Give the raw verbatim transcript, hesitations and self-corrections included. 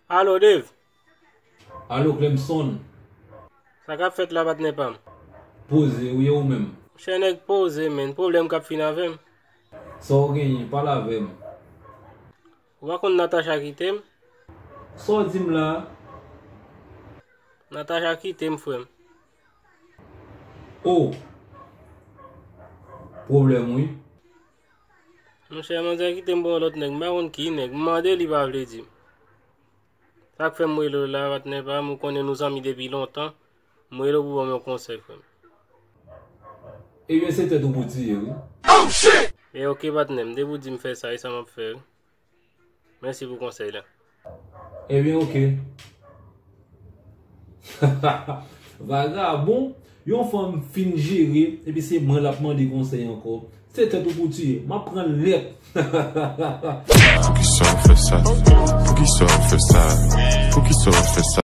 Alo, Dave. Alo, Clemson. Sa k ap fèt la, patnè pa m? Poze, wi, e ou menm? Monchè, nèg poze, menn. Pwoblèm k ap fin avè m. Sa w genyen? Pale avè m. Ou pa konn Natacha kite m? Sa w di m la? Natacha kite m, frè m. O! Pwoblèm, wi. Monchè, manzè kite m pou yon lòt nèg. M pa konn ki nèg. M mande, li pa vle di m. Sa k fè m rele w la, patnè pa m, ou konnen nou zanmi depi lontan. M rele w pou ban m yon konsèy, frè m. Ebyen, se tèt ou pou tiye, wi. E oke, patnè m, depi w di m fè sa, e sa m ap fè, wi. Mèsi pou konsèy la. Ebyen, oke. Vagabon, yon fanm fin jere, epi se mwen l ap mande konsèy ankò. Se tèt ou pou tiye. M ap pran l nèt. Poukisa w fè sa? Poukisa w fè sa? Poukisa w fè sa?